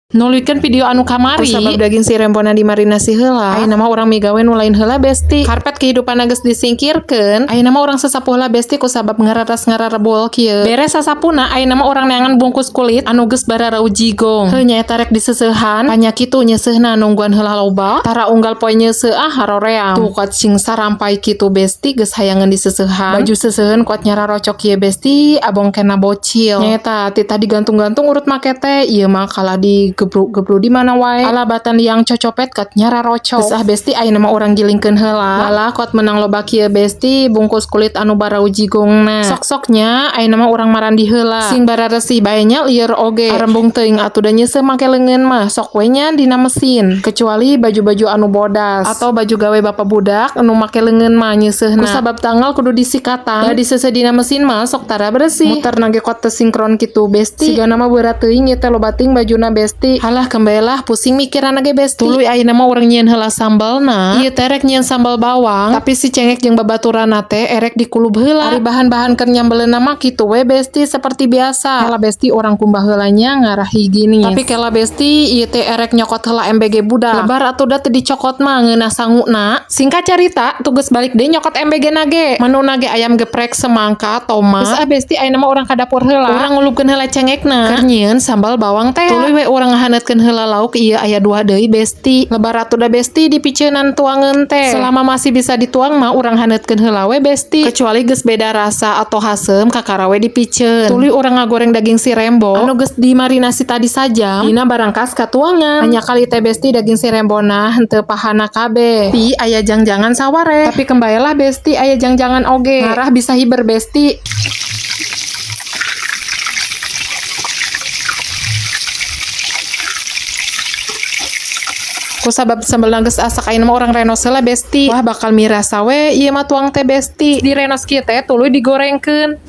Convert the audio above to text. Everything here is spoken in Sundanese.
Nuluykeun video anu kamari. Kusabab daging si rembona dimarinasi heula, ayeuna mah urang migawe nu lain heula, Besti. Karpet kehidupan geus disingkirkeun, ayeuna mah urang sasapu heula, Besti, kusabab ngararas ngararebul kieu. Beres sasapuna, ayeuna mah urang neangan bungkus kulit anu geus bararau jigong. Heuh, nyaeta rek diseusehan, panya kitu nyeuseuhna nungguan heula loba. Tara unggal poe nyeuseuh ah, haroream. Tuh kuat sing sarampai kitu, Besti, geus hayangeun diseusehan. Baju seuseuheun kuat nyararocok kieu, Besti, abong kena bocil. Nyaeta ti tadi gantung-gantung urut make teh, ieu mah kalah di gebruk-gebruk di mana wae. Alabatan liang cocopet kat nyararocok. Geus ah, Besti, ayeuna mah urang gilingkeun heula. Lalah kuat menang loba kieu, Besti, bungkus kulit anu barau jigongna. Sok-soknya ayeuna mah urang marandi heula. Sing bararesih bae nya, lieur oge. Arembung teuing atuh da nyeuseuh make leungeun mah, sok we nya dina mesin. Kecuali baju-baju anu bodas atau baju gawe bapak budak anu make leungeun mah nyeuseuhna. Kusabab tanggal kudu disikatan. Da diseuseuh dina mesin mah sok tara beresih. Muter nage kot teu sinkron kitu, Besti. Sigana mah berat teuing ieu teh, loba teuing bajuna, Besti. Halah, kembae lah, pusing mikiran ge, Besti. Tuluy ayeuna mah urang nyieun heula sambalna. Ieu teh rek nyieun sambal bawang, tapi si cengek jeung babaturanna teh erek dikulub heula. Ari bahan-bahan keur nyambeleunna mah kitu we, Besti, seperti biasa. Kela, Besti, urang kumbah heula nya, ngarah higienis. Tapi kela, Besti, ieu teh erek nyokot heula MBG budak. Lebar atuh da teu dicokot mah ngeunah sanguna. Singkat carita, tugas balik deui nyokot MBG nage. Menu nage ayam geprek, semangka, tomat. Geus ah, Besti, ayeuna mah urang ka dapur heula. Urang ngulubkeun heula cengekna. Keur nyieun sambal bawang teh. Tuluy we urang ngahaneutkeun heula lauk, ieu aya dua deui, Besti. Lebar atuh da, Besti, dipiceunan tuangeun teh. Selama masih bisa dituang mah urang haneutkeun heula we, Besti. Kecuali geus beda rasa atau haseum, kakara we dipiceun. Tuluy urang ngagoreng daging si rembo anu geus dimarinasi tadi sajam. Dina barangkas katuangan. Hanya kali teh, Besti, daging si rembona henteu pahana kabeh. Pi aya jangjangan saware. Tapi kembaelah, Besti, aya jangjangan oge. Ngarah bisa hiber, Besti. Kusabab sambal geus asak, ayeuna mah urang renos heula, Besti. Wah, bakal mirasa we ieu mah tuang teh, Besti. Direnos kieu teh tuluy digorengkeun.